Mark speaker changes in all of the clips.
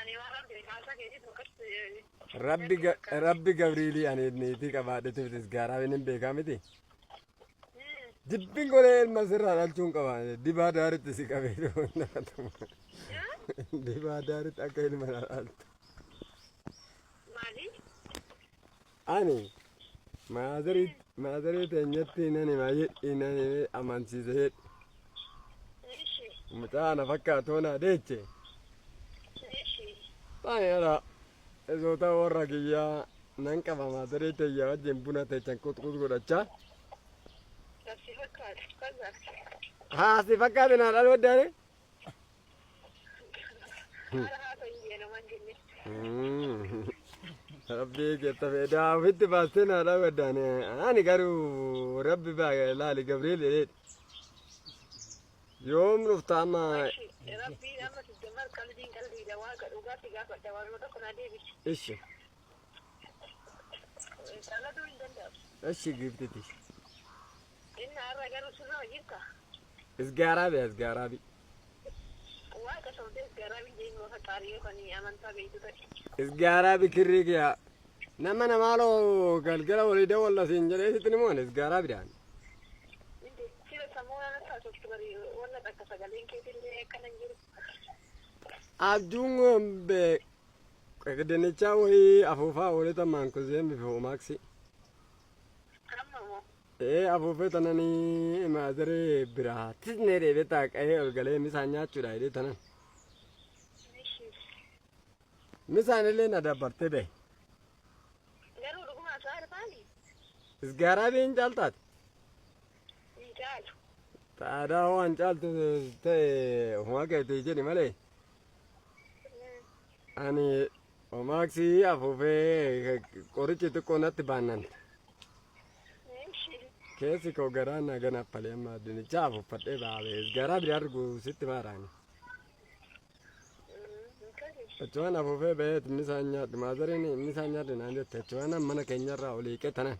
Speaker 1: Ani waan rabbi haasaa keetii akkas
Speaker 2: Rabbi rabbi Gabriilii ani niitii qabaadhetuuf isgaaraa hin beekaa miti. Jibbin golee ilma sirraa dhalchuun qaba. Dibaa daaritti si qabee dibaa daaritti akka ilma dhaltu.
Speaker 1: Maali?
Speaker 2: Ani maazarii maazarii teenyatti nan hima jedhi nan hime amansiise jedhi.
Speaker 1: Ishi.
Speaker 2: Mucaa ana fakkaatoo naa deeche.
Speaker 1: Ishi.
Speaker 2: Taani ala isoota warra kiyyaa nan qaba maazarii teeyya wajjin buna teechan quxqux godhachaa.
Speaker 1: Si fakkaatu. Kaza.
Speaker 2: Haa si fakkaate naa dhaluu addaane.
Speaker 1: Haala haasa hin jee namaan jenne.
Speaker 2: Rabbii keetta fedhaa ofitti baastee naa dhaluu addaane. Ani garuu rabbi baa laali Gabriel jedhee. Yoom dhufta amma?
Speaker 1: Ishi. Rabbiin amma sijjamar qalbiin qalbiidha waaqa dhugaatti gaafadha waanuma tokko naa deebisi.
Speaker 2: Ishi.
Speaker 1: Qaladuu hin danda'amu.
Speaker 2: Ishi giftiti.
Speaker 1: Inni har'a garuu sirra jirta.
Speaker 2: Isgaaraabi isgaaraabi.
Speaker 1: Waaqa sobdee garaa biyya inni wafa xaariyoo kan amantaa beektu ta'e.
Speaker 2: Isgaaraabi kirrii kiyaa. Nama namaaloo galgala walii dawwalla siin jedhee sitti ni mo'an isgaaraabi dhaan.
Speaker 1: Sila sammuu nama taasiftu bari wanna takka sagaleen keetillee akkana hin jiru.
Speaker 2: Abjuun dinnichaa wayii afuufaa ooleta maankuzeen bifa homaaksi.
Speaker 1: Amma moo?
Speaker 2: Ee afuufee tananii maazaree biraa tisnee dheebee taaqa'ee ol galee misaan nyaachuudha jedhee tanan. Misaan illee na dabbartee bahe.
Speaker 1: Garuu dhuguma isaa arfaani?
Speaker 2: Isgaaraa biin caaltaati.
Speaker 1: Hin caalu.
Speaker 2: Taadaa waan caaltu ta'e ofuma keetii jedhi malee. Ani homaaksii afuufee qorichi xiqqoo natti baannante. Keessi koo garaa na ganaffalee amma dinichaa afuuffadhee baabee garaa biraa argu sitti maaraani. Achumaan afuufee baheet misaan nyaadhu maazariin misaan nyaadhu naan jette achumaan mana keenyarraa olii qe tanan.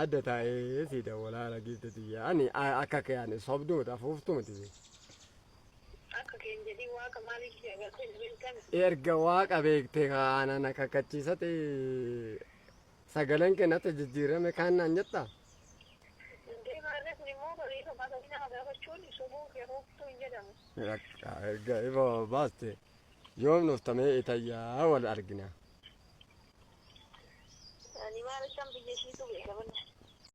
Speaker 2: Adda taa'ee sii dawwalaa ala giifte tiyya ani akka kee ani sobduu miti afuuftuu miti.
Speaker 1: Akka keen jedhii waaqa maaliif si agartee hin beektani?
Speaker 2: Erga waaqa beekte kaana na kakkachiisate sagaleen kee natti jijjiirame kaan naan jetta.
Speaker 1: Indee maarree kun immoo ifa baasanii nama gaafachuun sobuu fi afuuftuu hin jedhamu.
Speaker 2: Yakka erga ifa baaste yoom dhuftamee itayyaa wal argina.
Speaker 1: Ani maal isaan biyya ishiitu beeka.